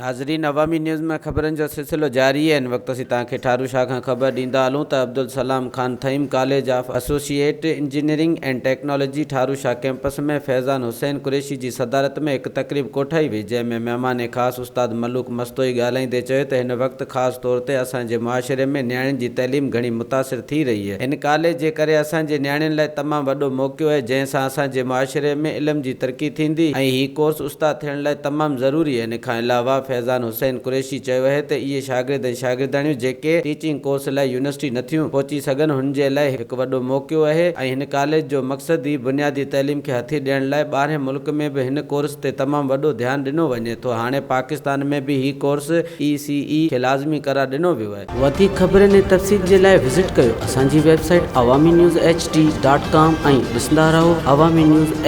ناظرين عوامي نيوز ۾ خبرن جو سلسلو جاري آهي هن وقت اسين توهان کي ٺارو شاهه کان خبر ڏيندا هلون ته Abdul Salam Khan Thaheem college of associate engineering and technology Tharo Shah campus ۾ Faizan Hussain Qureshi جي صدارت ۾ هڪ تقريب ڪوٺائي وئي جنهن ۾ مهمان خاص استاد ملوڪ مستوئي ڳالهائيندي چيو ته هن وقت خاص طور تي اسان جي معاشري ۾ نياڻين جي تعليم گهڻي متاثر ٿي رهي آهي هن ڪاليج جي ڪري اسان جي نياڻين لاء تمام وڏو موقعو آهي جنهن سان اسان جي معاشري ۾ علم جي ترقي ٿيندي ۽ هي ڪورس استاد ٿيڻ لاء تمام ضروري آهي. ان کان علاوه فيضان حسين قريشي چيو اهي ته اهي شاگرد ۽ شاگردياڻيون جيڪي ٽيچنگ ڪورس لاء يونيورسٽي نٿيون پهچي سگهن هن جي لاء هڪ وڏو موقعو اهي ۽ هن ڪاليج جو مقصد ئي بنيادي تعليم کي هٿي ڏيڻ لاء ٻاهرين ملڪ ۾ به هن ڪورس تي تمام وڏو ڌيان ڏنو وڃي ٿو هاڻي پاڪستان ۾ به هي ڪورس اي سي اي کي لازمي قرار ڏنو ويو آهي. وڌيڪ خبرن ۽ تفصيل جي لاء وزٽ ڪيو اسان جي website Awami news H D dot com ۽ ڏسندا رهو عوامي نيوز ايڇ.